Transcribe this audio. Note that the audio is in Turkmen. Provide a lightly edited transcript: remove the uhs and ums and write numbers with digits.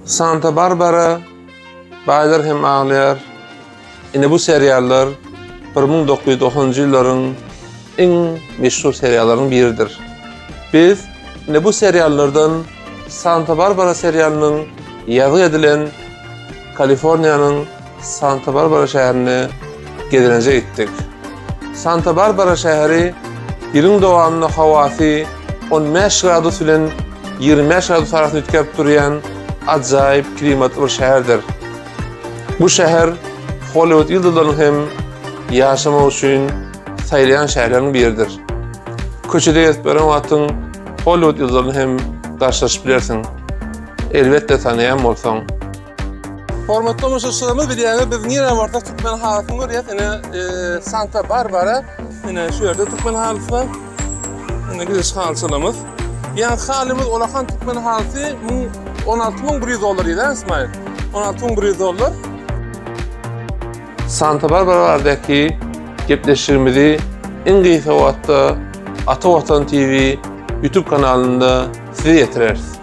Santa Barbara, Baýlar hem aglaýar. Ine bu seriallar 1990-njy ýyllaryň iň meşhur seriallarynyň biridir. Biz ine bu seriallardan Santa Barbara serialynyň ýazgy edilen Kaliforniýanyň Santa Barbara şäherine gezelenje gitdik. Santa Barbara şäheri ýylyň dowamynda howasy 15 gradus bilen 25 gradus arasynda üýtgäp durýan ajaýyp klimatly bir şäherdir. Bu şäher Hollywood ýyldyzlarynyň hem ýaşamak üçin saýlaýan şäherleriniň biridir. Köçede gezip ýören wagtyň Hollywood ýyldyzlaryny hem garşylaşyp bilersiň. Elbetde tanaýan bolsaň. Hormatly tomaşaçylarymyz bilýäňiz biz nirä barsak türkmen halysyny görýäs. Ine e, Santa Barbara ine şu ýerde türkmen halysy bar. Ine gidiş halyçalarymyz. Ýaňky halymyz Olahan türkmen halysy 16100 dollar diýdi, İsmail. 16100 dollar. Santa Barbara baradaky gepleşigimizi iň gysga wagtda Ata Watan TV YouTube kanalynda size ýetireris.